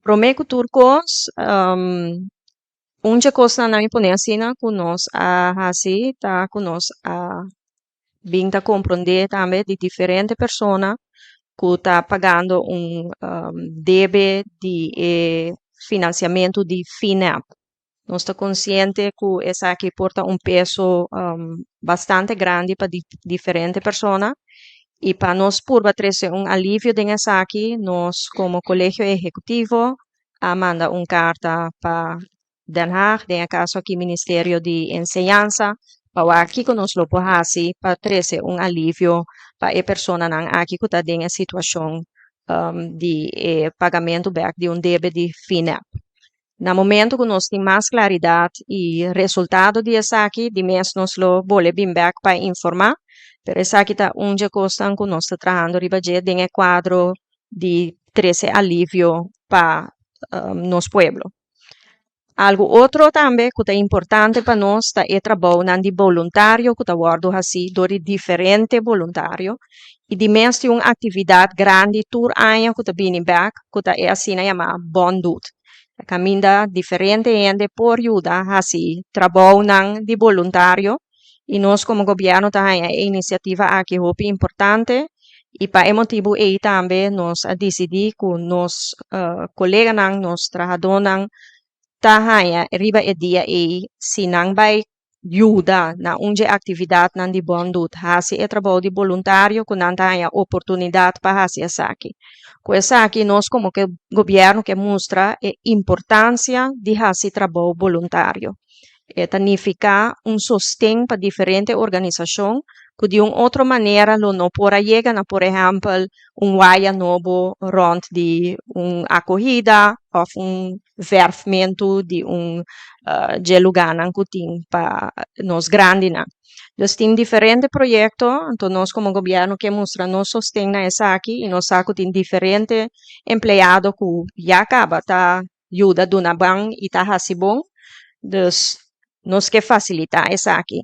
Promé ku tur kos, un dje kosnan nan mi pone asina ku nos a hasi ta ku nos a bin ta komprondé tambe di diferente persona ku ta pagando un debe di e finansiamentu di FINEB. Nos ta konsiente ku esaki por ta un peso bastante grandi pa diferente persona i pa nos purba trese un alivio den esaki, nos komo Kolegio Ehekutivo a manda un karta pa Den Haag, den e kaso aki Ministerio di Enseñansa, pa wak kiko nos lo por hasi pa trese un alivio pa e personanan aki ku ta den e situashon di e pagamentu bèk di un debe di FINEB. Na momento ku nos tin mas klaridat i resultado di esaki, di mes nos lo bole bin bèk pa informá, pero esaki ta un dje kosnan ku nos ta trahando riba dje den e kuadro di trese alivio pa nos pueblo. Algu otro tambe ku ta importante pa nos ta e trabounan di boluntario ku ta wòrdu hasí dor di diferente boluntario i di mes tin un aktividat grandi tur aña ku ta bini bèk ku ta e asina yamá Bon Doet. Ta kaminda diferente hende por yuda hasi trabounan di boluntario i nos komo gobièrnu ta haña e inisiativa aki hopi importante i pa e motibu ei tambe nos a disidí ku nos koleganan, nos trahadónan ta haña riba e dia ei si nan bai yuda na un dje aktividatnan di Bon Doet hasi e trabou di boluntario ku nan ta haña oportunidat pa hasi esaki. Ku esaki nos komo ke gobièrnu ke mustra e importansia di hasi trabou boluntario. E ta nifiká un sosten pa diferente organisashon ku di un otro manera lo no por a yega na por ehèmpel un waya nobo rònt di un akohida òf un vèrfmentu di un dje lugánan ku tin pa nos grandinan. Dus tin diferente proyekto, anto nos komo gobièrnu ke mustra nos sosten na esaki i nos sa ku tin diferente empleado ku ya kaba ta yuda duna ban i ta hasi bon, dus nos ke fasilitá esaki.